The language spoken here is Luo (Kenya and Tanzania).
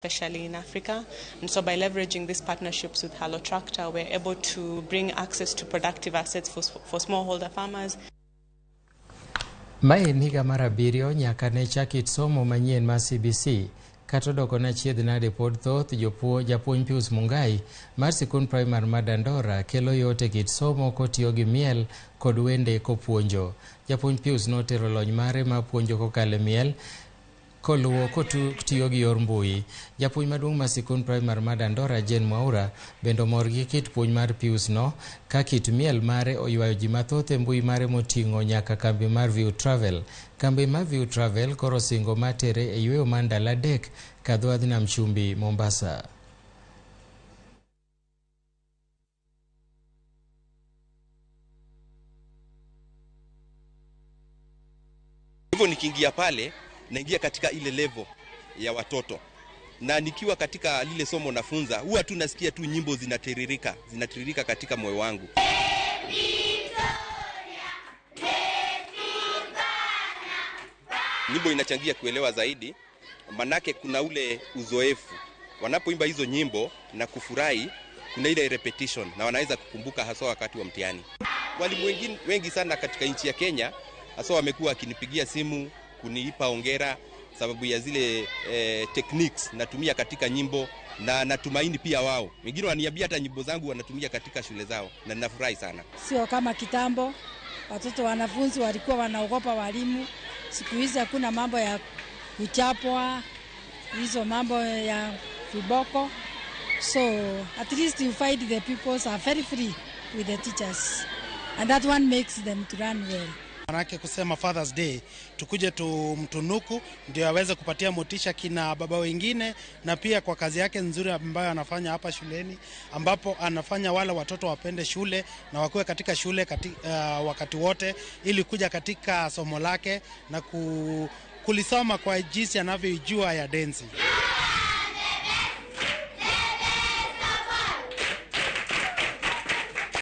Especially in Africa. And so by leveraging these partnerships with Hello Tractor, we're able to bring access to productive assets for smallholder farmers. Mae en higa mar 7 nyaka ne chak kit somo manyien mar CBC. Kata odoko ne achiedh nade pod thoth japuonj Pius Mungai mar sikund primar ma Dandora kelo yot e kit somo kotiyo gi miel kod wende kopuonjo. Japuonj Pius notero lony mare mar puonjo kokalo e miel koluwo kotiyo gi yor mbui. Japuonj maduong' mar sikund primar ma Dandora Jane Mwaura bende omor gi kit puonj mar Pius no ka kit miel mare oywayo ji mathoth e mbui mare moting'o nyaka kambi mar View Travel. Kambi mar View Travel koro singo mar tere e yweyo mar ndalo 3 kadho adhi nam chumbi Mombasa. Hivyo nikiingia pale naingia katika ile level ya watoto, na nikiwa katika lile somo nafunza huwa tu nasikia tu nyimbo zinatiririka katika moyo wangu. Nyimbo inachangia kuelewa zaidi, manake kuna ule uzoefu. Wanapoimba hizo nyimbo na kufurahi, kuna ile repetition na wanaweza kukumbuka haswa wakati wa mtihani. Walimu wengi sana katika nchi ya Kenya haswa wamekuwa wakinipigia simu kuniipa hongera sababu ya zile techniques natumia katika nyimbo, na natumaini pia wao. Wengine wananiambia hata nyimbo zangu wanatumia katika shule zao, na ninafurahi sana. Sio kama kitambo, watoto wanafunzi walikuwa wanaogopa walimu. Siku hizi hakuna mambo ya kuchapwa, hizo mambo ya viboko. So at least you find the pupils are very free with the teachers, and that one makes them to run well. Manake kusema Father's Day tukuje tumtunuku ndio aweze kupatia motisha kina baba wengine, na pia kwa kazi yake nzuri ambayo anafanya hapa shuleni, ambapo anafanya wale watoto wapende shule na wakuwe katika shule wakati wote, ili kuja katika somo lake na kulisoma kwa jinsi anavyojua ya densi.